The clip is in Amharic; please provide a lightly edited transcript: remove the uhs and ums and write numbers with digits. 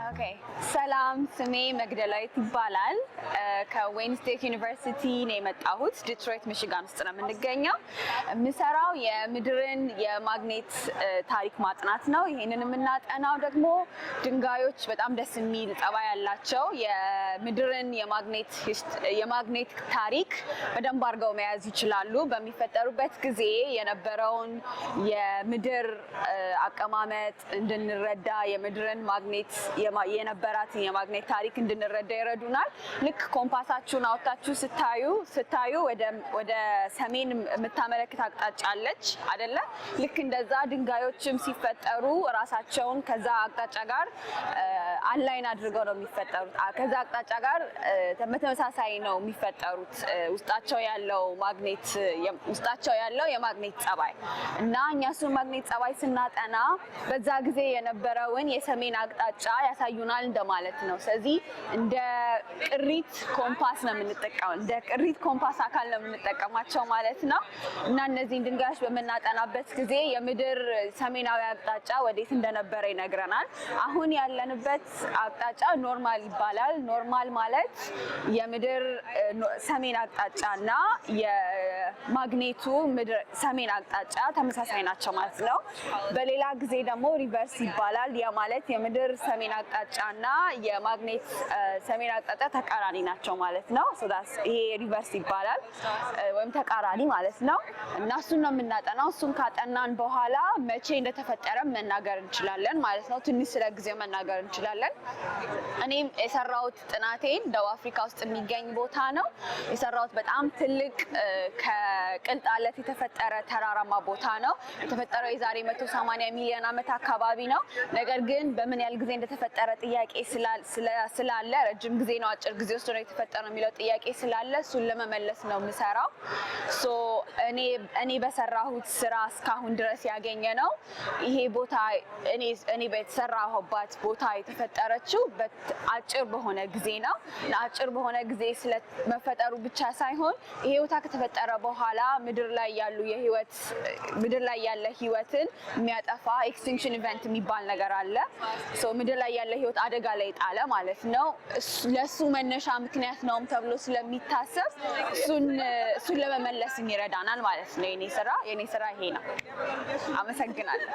Okay፣ ሰላም፣ ስሜ መግደላዊት ይባላል። ከ Wayne State University ነው የመጣሁት። ዲትሮይት ሚሽጋን ውስጥ ነው የምንገኘው። የምሰራው የምድርን የማግኔት ታሪክ ማጥናት ነው። ይሄንን የምናጠናው ደግሞ ድንጋዮች በጣም ደስ የሚል ጠባይ ያላቸው የምድርን የማግኔት ታሪክ በደንብ አድርገው መያዝ ይችላሉ። በሚፈጠሩበት ጊዜ የነበረውን የምድር አቀማመጥ እንድንረዳ፣ የምድርን ማግኔት የነበራትን የማግኔት ታሪክ እንድንረዳ ይረዱናል። ልክ ኮምፓሳችሁን አውጥታችሁ ስታዩ ወደ ሰሜን የምታመለክት አቅጣጫ አለች አይደለ? ልክ እንደዛ ድንጋዮችም ሲፈጠሩ ራሳቸውን ከዛ አቅጣጫ ጋር align አድርገው ነው የሚፈጠሩት። ከዛ አቅጣጫ ጋር በተመሳሳይ ነው የሚፈጠሩት ውስጣቸው ያለው የማግኔት ጸባይ። እና እኛ እሱን ማግኔት ጸባይ ስናጠና በዛ ጊዜ የነበረውን የሰሜን አቅጣጫ ያሳዩናል እንደማለት ነው። ስለዚህ እንደ ቅሪት ኮምፓስ ነው የምንጠቀመው፣ እንደ ቅሪት ኮምፓስ አካል ነው የምንጠቀማቸው ማለት ነው። እና እነዚህን ድንጋዮች በምናጠናበት ጊዜ የምድር ሰሜናዊ አቅጣጫ ወዴት እንደነበረ ይነግረናል። አሁን ያለንበት አቅጣጫ normal ይባላል። Normal ማለት የምድር ሰሜን አቅጣጫ እና የማግኔቱ ምድር ሰሜን አቅጣጫ ተመሳሳይ ናቸው ማለት ነው። በሌላ ጊዜ ደግሞ reverse ይባላል። ያ ማለት የምድር ሰሜን አቅጣጫ እና የማግኔት ሰሜን አቅጣጫ ተቃራኒ ናቸው ማለት ነው። So ይሄ reverse ይባላል ወይም ተቃራኒ ማለት ነው። እና እሱን ነው የምናጠናው። እሱን ካጠናን በኋላ መቼ እንደተፈጠረ መናገር እንችላለን ማለት ነው። ትንሽ ስለ ጊዜው መናገር እንችላለን። እኔም የሰራሁት ጥናቴን ደቡብ አፍሪካ ውስጥ የሚገኝ ቦታ ነው የሰራሁት። በጣም ትልቅ ከቅልጥ አለት የተፈጠረ ተራራማ ቦታ ነው። የተፈጠረው የዛሬ 180 ሚሊዮን ዓመት አካባቢ ነው። ነገር ግን በምን ያህል ጊዜ እንደተፈጠረ ጥያቄ ስላለ፣ ረጅም ጊዜ ነው አጭር ጊዜ ውስጥ ነው የተፈጠረው የሚለው ጥያቄ ስላለ እሱን ለመመለስ ነው የምሰራው። So እኔ በሰራሁት ስራ እስካሁን ድረስ ያገኘነው ይሄ ቦታ እኔ በተሰራሁባት ቦታ የተፈጠረችው አጭር በሆነ ጊዜ ነው። እና አጭር በሆነ ጊዜ ስለመፈጠሩ ብቻ ሳይሆን ይሄ ቦታ ከተፈጠረ በኋላ ምድር ላይ ያለ ህይወትን የሚያጠፋ extinction event የሚባል ነገር አለ። So ምድር ላይ ያለ ህይወት አደጋ ላይ ጣለ ማለት ነው። ለሱ መነሻ ምክንያት ነውም ተብሎ ስለሚታሰብ እሱን ለመመለስ ይረዳናል ማለት ነው። የኔ ስራ ይሄ ነው። አመሰግናለሁ።